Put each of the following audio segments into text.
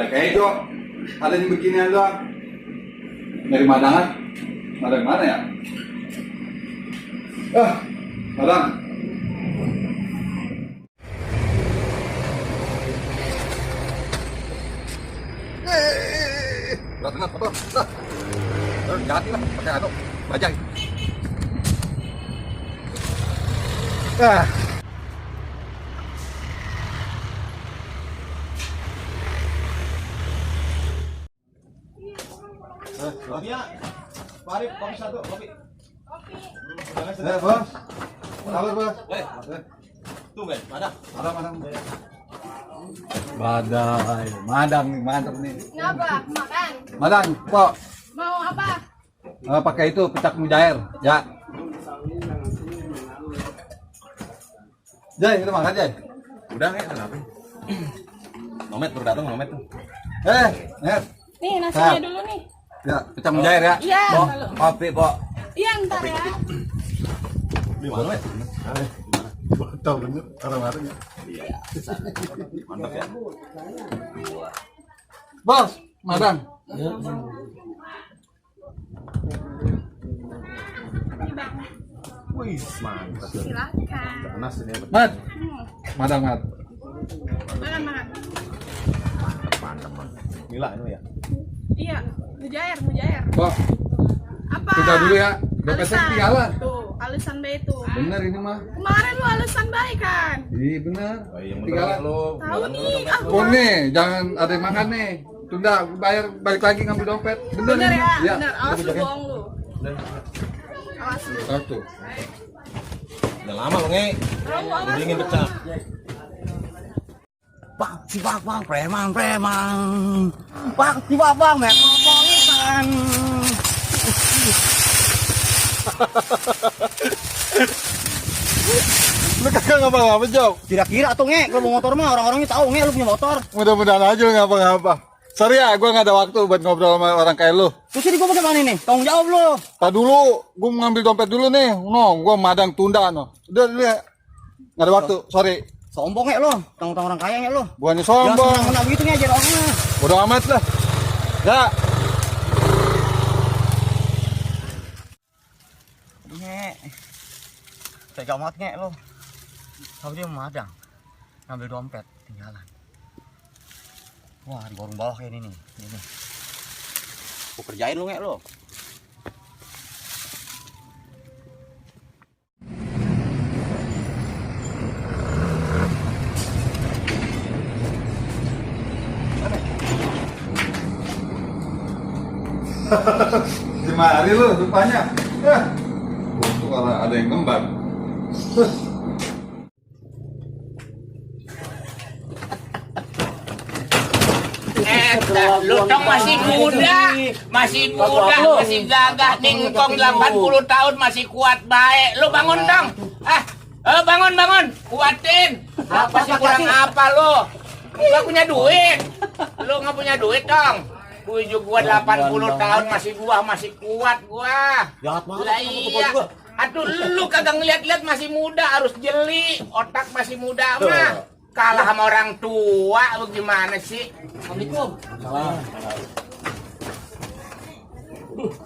kayak itu ada di beginian doang. Dari Madangan? Madang mana ya? Madang. Berat banget, apa? Jati lah, pakai anu, bajai. Iya, Parip, kopi satu, kopi. Bos. Apa bos? Tunggu, Madang. Madang nih, mantap nih. Kenapa? Makan? Madang, kok Mau apa? pakai itu pecak mujair, ya. Jai, kita makan Jai. Udah ya, kenapa? Nomet baru datang, Nomet tuh. Net. Nih nasinya Nah. dulu nih. Ya, pecak mujair ya. Iya. Pok, kopi, Pok. Iya ntar ya. Di mana, Met? Tahu bener, orang-orang ya. Mantap ya. Bos, Madang. Wih, mantap. Silakan. Panas ini. Mat. Madang, Mat. Makan makan. Mantap. Mila ini ya. Iya. Mujair. Pok, Apa? kita dulu ya. Dompetnya Alasan. ketinggalan. Tuh, alasan baik tuh. Bener ini mah. Kemarin lu alasan baik kan? Iya bener. Oh, yang Ketinggalan. bener lo. Tahu nih. Ah, Oh nih, jangan ada yang makan nih. Tunda, bayar balik lagi ngambil dompet. Bener, bener ini. ya? Iya. Bener. Awas lu Bener. bohong lu. Awas lu. Satu. Udah lama lo, Nge. Lu awas Udah ingin lu. pecah. Bang, preman. Bang, mek ngomongin. Lu kagak ngapa-ngapa, Jok. Kira-kira tuh nge, kalau mau motor mah orang-orangnya tahu nge lu punya motor. Mudah-mudahan aja lu ngapa-ngapa. Sorry ya, gua nggak ada waktu buat ngobrol sama orang kayak lu. Terus ini gua bagaimana nih? Tanggung jawab lu. Tak dulu, gua mau ngambil dompet dulu nih. No, gua Madang tunda no. Udah dulu ya. Nggak ada waktu, sorry. Sombong nge lu, tanggung orang kaya nge lu. Bukannya Jangan sombong. senang-senang begitu nge, jadi orangnya. Bodo amat lah. Ya. Nge, tega amat nge lu. Tahu dia Madang, ngambil dompet, tinggalan. Wah, di warung bawah kayak ini nih. Ini. Gua kerjain lu nge lu. Dimari lu rupanya. Itu kalau ada yang ngembang. Lu dong masih muda, masih gagah tingkong 80 tahun masih kuat baik. Lu bangun dong. Bangun, kuatin. Apa sih kurang apa lu? Gak punya duit. Lu nggak punya duit dong. Bujuk gua 80 tahun masih kuat gua. Jahat banget. Lah iya. Aduh lu kagak ngeliat-liat masih muda, harus jeli. Otak masih muda mah. Kalah sama orang tua bagaimana sih? Assalamualaikum.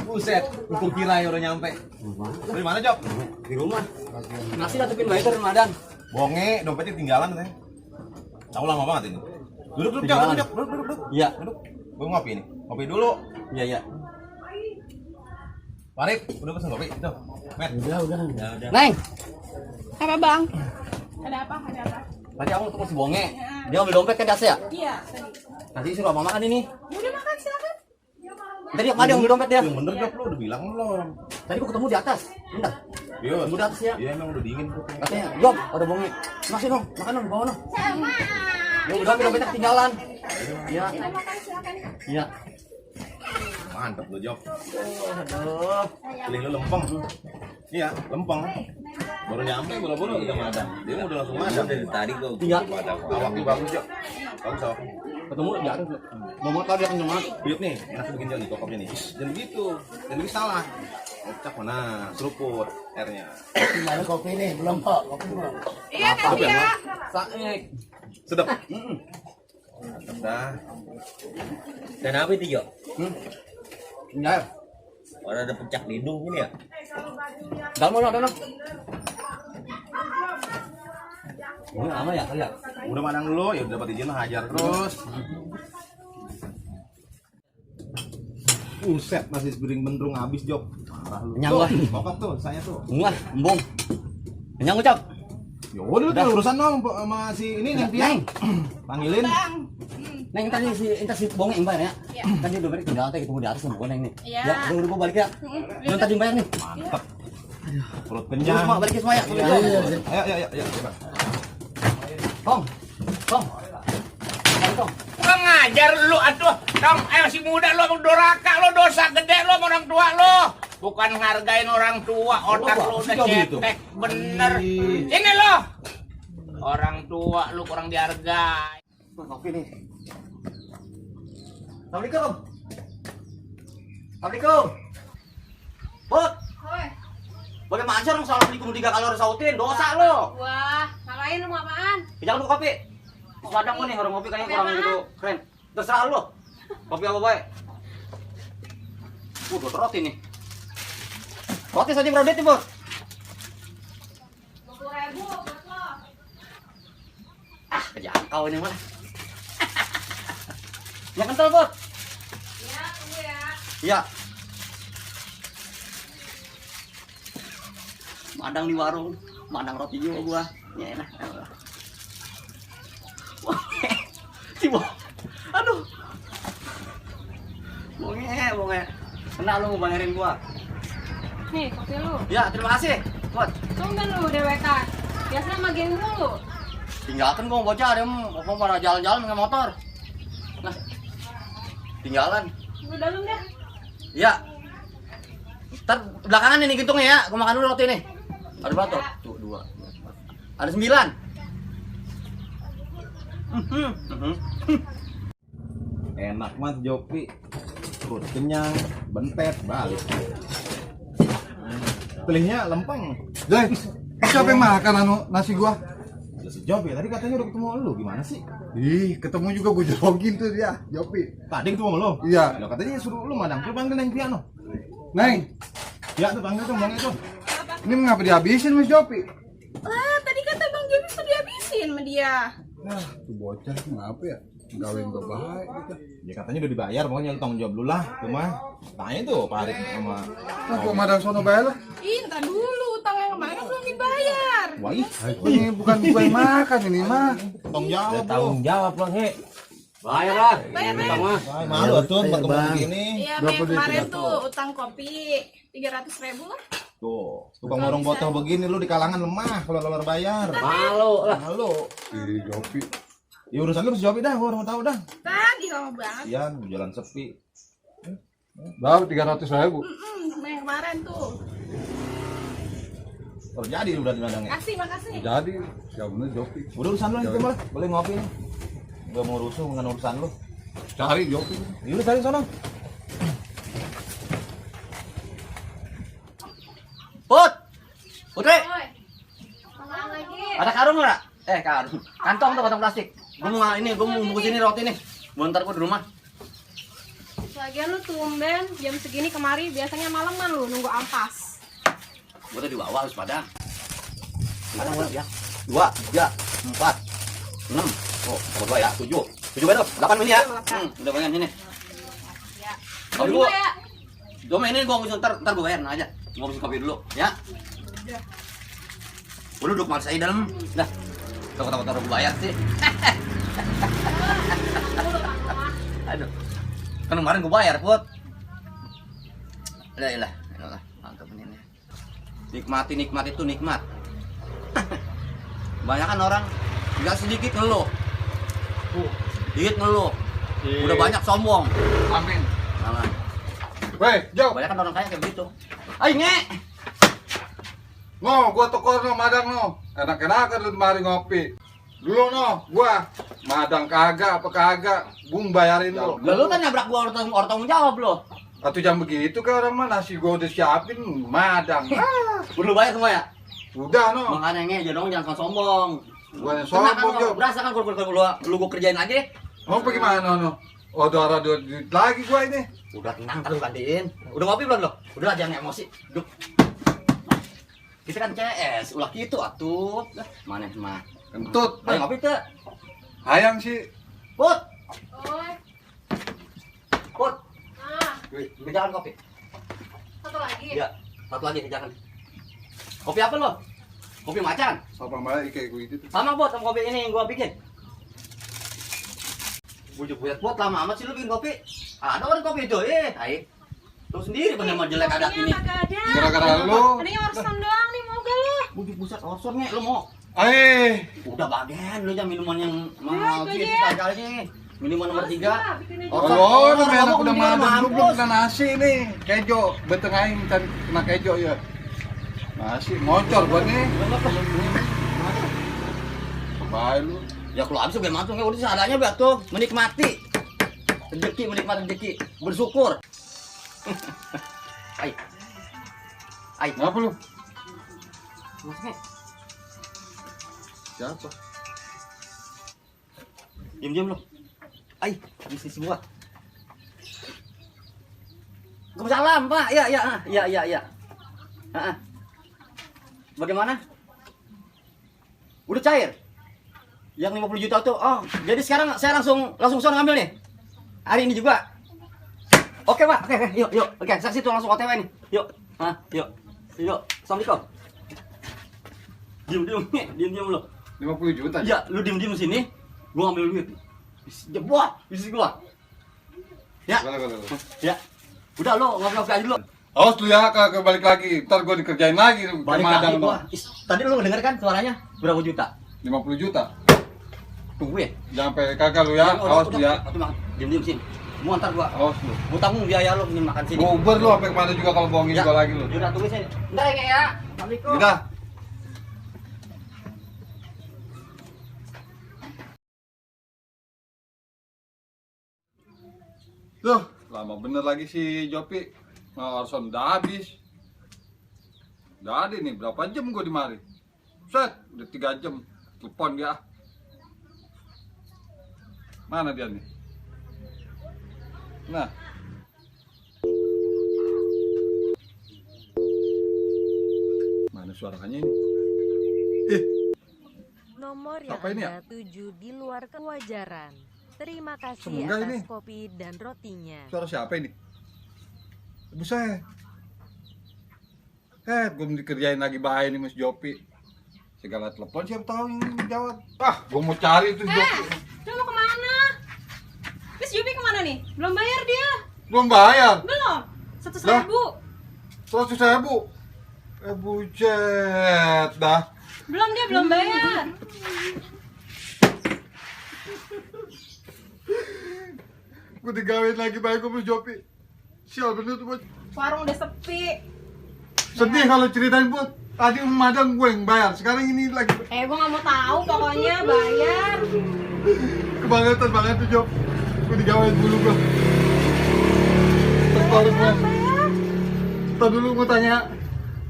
Buset, aku kira udah nyampe. Dari mana, Jok? Di rumah. Nasi datupin baik dari Madang. Bonge, dompetnya tinggalan katanya. Tahu lama banget ini. Duduk, Jok. Duduk. Iya. Duduk. Gue ngopi nih. Ngopi dulu. Iya. Parip, udah pesen kopi? Tuh. Met. Udah. Udah. Neng, Apa bang? Ada apa? tadi aku ketemu si Bonge. Dia ambil dompet kan dasar ya? Iya. Tadi. Nanti suruh apa makan ini? Ya udah makan silakan. Tadi dia ambil dompet dia. Yang bener, Jok, lu udah bilang belum? Tadi gua ketemu di atas. Bentar. Iya. Tunggu di atas ya. Iya, emang udah dingin kok. Katanya, Job, ada Bonge. Masih dong, makan dong, bawa dong. Ya udah, dompetnya ketinggalan. Iya. Iya. Mantap lu, Jok. Aduh. Pilih lu lempeng. Iya, lempeng. Baru nyampe bola-bola kita madam. Dia udah langsung madam dari tadi gua. Iya. Madam. Awaknya bagus, Jok. Bagus awaknya. Ketemu di atas. Ngomong tadi akan nyemangat. Biut nih, enak bikin nih kokopnya nih. Dan begitu. Dan begitu salah. Kocak mana? Seruput R-nya. Gimana kopi nih? Belum kok. Kopi belum. Iya nanti ya. Saik. Sedap. Dah. Dan apa itu, Jo? Enggak. Orang ada pecak di hidung ini ya? Dalam mana, dalam. Ini apa ya, kali ya? Udah madang dulu, ya udah dapat izin hajar terus. Buset, nasi piring bendrung habis, Jok. Parah lu. Kenyang Tuh, gua. Kokok tuh, saya tuh. Enggak, embung. Kenyang ucap. Ya udah tuh urusan dong sama si ini nih, Piang. Panggilin. Bang. Neng tadi si bongeng yang bayar ya. Iya. Kan dia udah balik tinggal tadi ketemu di atas sama gua Neng nih. Iya. Ya, udah balik ya. Belum tadi bayar nih. Mantap. Perut Terus kenyang. semua balik semua ya. Ayo. Tong. Tong. Tong. Gua ngajar lu atuh. Dong, masih muda lu doraka lu, dosa gede lu sama orang tua lu. Bukan ngargain orang tua, otak lu udah cetek bener. Ini lo. Orang tua lu kurang dihargai. Kopi nih. Assalamualaikum. Assalamualaikum. Bot, Hoi. bagaimana sih orang assalamualaikum 3 kali harus sautin? Dosa lo. Wah, ngapain lu mau apaan? Jangan lupa kopi. Padang gua nih orang kopi kayaknya kurang gitu keren. Terserah lo. Kopi apa baik? Udah roti nih. Roti saja berapa duit nih, Bos? 20.000 buat lo. Ah, kejangkau ini mah. Yang kental, Bos. Ya, tunggu ya. Iya. Madang di warung, madang roti juga gua. Ya enak. Tibo. Aduh. Bonge. Kena lu mau bayarin gua. Nih, kopi lu. Ya, terima kasih. Bos, Tumben lu DWK. Biasanya sama geng dulu. tinggalkan gua bocah dia mau pada jalan-jalan dengan motor. Nah. Tinggalan. Lu dalam dah. Iya. Ntar belakangan ini hitungnya ya. Gua makan dulu roti nih. Ada berapa tuh? Tuh, 2. Ada 9. Enak mas Jopi. Perut kenyang, bentet, balik. Pilihnya lempeng. Jay, siapa yang makan nasi gua? Ya si Jopi, tadi katanya udah ketemu lu, gimana sih? Ih, ketemu juga gua jogin tuh dia, Jopi. Tadi ketemu sama lu? Iya. Ya katanya suruh lu madang, lu panggil Neng Piano. Neng, Ya tuh panggil tuh, bang itu. ini mengapa dihabisin Mas Jopi? Lah, tadi kata Bang Jopi sudah dihabisin sama dia. Nah, tuh bocah ngapa ya? Gawin gua baik gitu. Ya katanya udah dibayar, pokoknya lu tanggung jawab dulu lah. Cuma tanya tuh Pak Arif sama Nah, gua madang sono bayar lah. Ih, ntar dulu, utang yang kemarin kan belum dibayar. Wah, Ini bukan gua yang makan ini mah. tanggung jawab lu. jawab bang, he. Bayar lah. Bayar, Utang mah. Ay, malu tuh ketemu begini. Iya, Berapa yang duit kemarin itu? tuh utang kopi 300.000 lah. Tuh, tukang warung botol begini lu di kalangan lemah kalau luar bayar. Malu lah. Malu. Ih, Jopi. Ya urusan lu Jopi dah, gua mau tahu dah. Tadi lama banget. Iya, jalan sepi. Baru 300.000. Yang kemarin tuh. Terjadi lu berarti madangnya. Makasih. Jadi, ya bener Jopi. Udah urusan lu itu malah, boleh ngopi nih. Gua mau rusuh dengan urusan lu. Cari Jopi. Ya lu cari sono. Put. Putri, Oi. Apaan lagi? ada karung enggak? Karung. Kantong tuh, kantong plastik. Gua mau bungkus ini roti nih. Bentar gua di rumah. Lagian lu tumben jam segini kemari biasanya malaman lu nunggu ampas. Gua tadi di bawah harus padang. Padang gua ya. 2, 3, 4, 6. Oh, sama 2 ya, 7. 7 betul. 8 ini ya. Udah banyak ini. Ya. Kalau Dua gua ya. Doma ini gua ngusung ntar gua bayar aja. Gua ngusung kopi dulu, ya. Udah. Gua duduk maksa di dalam. Dah. Takut taruh gua bayar sih. Aduh. Kan kemarin gua bayar, Put. Lah. Mantap ini. Nikmat itu nikmat. Banyakan orang nggak sedikit ngeluh. Dikit ngeluh. Udah banyak sombong. Amin. Nah, Weh, Jo. banyak kan orang kaya kayak begitu. Ayo nge. No, gua tokor no madang no. Enak-enak lu mari ngopi. Dulu no, gua madang kagak apa kagak, bung bayarin lo. Lu kan nabrak gua orang tanggung jawab lo. Atau jam begitu kan orang mah nasi gua udah siapin madang. Udah bayar semua ya? Udah no. Makanya nge, jangan sombong. Gua yang Tenang kan, sombong Jo. berasa kan kalau lu gua kerjain aja. Mau pergi mana no? Oh, ada duit lagi gua ini. Udah tenang, ntar lu gantiin. Udah ngopi belum lo? Udah jangan emosi. Duk. Kita kan CS, ulah gitu atuh. Mana mah? Kentut. Ayo ngopi teh. Hayang sih. Put, Oi. put. Nah, Kejangan kopi. satu lagi. Iya, satu lagi kejangan. Kopi apa lo? Kopi macan. Siapa malah kayak gue gitu. Sama buat sama kopi ini yang gua bikin. Buat lama amat sih lu bikin kopi. Ada orang kopi itu, hai. Lu sendiri bener mau jelek adat ini. Kagak ada. Gara-gara lu. Ini orson doang nih, mau gak lu? Bujuk buset orson nih lu mau. Udah bagian lu jangan minuman yang mahal itu gitu aja. kali ini. Minuman nomor 3. Bikin aja. Oh, lu enak udah madang lu belum kena nasi nih. Kejo, beteng aing cari kena kejo ya. Nasi ngocor gua nih. Bye lu. Ya kalau habis gue mantung ya udah seadanya biar tuh menikmati rezeki, bersyukur. Ai. Ngapa lu? Maksudnya Siapa? diam-diam lu. Ai, bisnis gua. Waalaikumsalam, Pak. Ya. Heeh. Bagaimana? Udah cair? Yang 50 juta tuh. Oh, jadi sekarang saya langsung sono ngambil nih. Hari ini juga. Oke, Pak. Oke, yuk. Oke, saksi tuh langsung OTW nih. Yuk. Yuk. Assalamualaikum. Diam lu. 50 juta. Ya, lu diem sini, gua ambil duit. Jebot, bisnis gua. Ya. Boleh. Ya. Udah lu ngopi-ngopi aja dulu. Awas lu ya, ke balik lagi. Ntar gua dikerjain lagi. Balik lagi gua. Tadi lu denger kan suaranya berapa juta? 50 juta. Tunggu ya. Jangan sampai kagak lu ya. Awas lu ya. Diem sini. Mau ntar gua. Awas lu. Gua tanggung biaya lu ingin makan sini. Uber lu sampai kemana juga kalau bohongin Ya. gua lagi lu. Udah tunggu sini. Bentar ya, Kek, ya. Assalamualaikum. Udah. Tuh, lama bener lagi si Jopi. Orson udah habis. Udah ada nih, berapa jam gua di mari? Set, udah 3 jam. Telepon dia. Mana dia nih? Nah. Mana suaranya ini? Nomor yang Apa ini ya? Anda tuju di luar kewajaran. Terima kasih Semoga atas ini. kopi dan rotinya. Suara siapa ini? Buset. Belum dikerjain lagi bahaya nih Mas Jopi. Segala telepon siapa tahu yang jawab. Gua mau cari tuh Jopi. Lu mau kemana? Miss Jupi kemana nih? Belum bayar dia. Belum bayar. Belum. 100.000. 100.000. Buset dah. Belum, dia belum bayar. Gua digawain lagi baik gua Mas Jopi. Sial bener tuh buat. Warung udah sepi. Sedih kalau ceritain buat. Tadi madang gue yang bayar. Sekarang ini lagi Gua nggak mau tahu. Pokoknya bayar. kebangetan banget tuh Job. Gua digawain dulu gua. Tekor gua. Bayar. Ntar dulu gua tanya.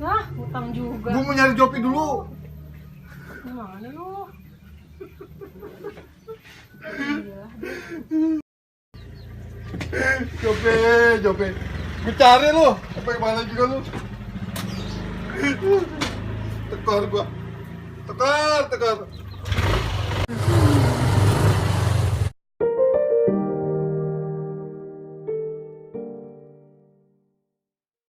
Wah, utang juga. Gua mau nyari Jopi dulu. Gimana lu? Jope. Gue cari lu. Sampai mana juga lu. Tekor gua. Tekor.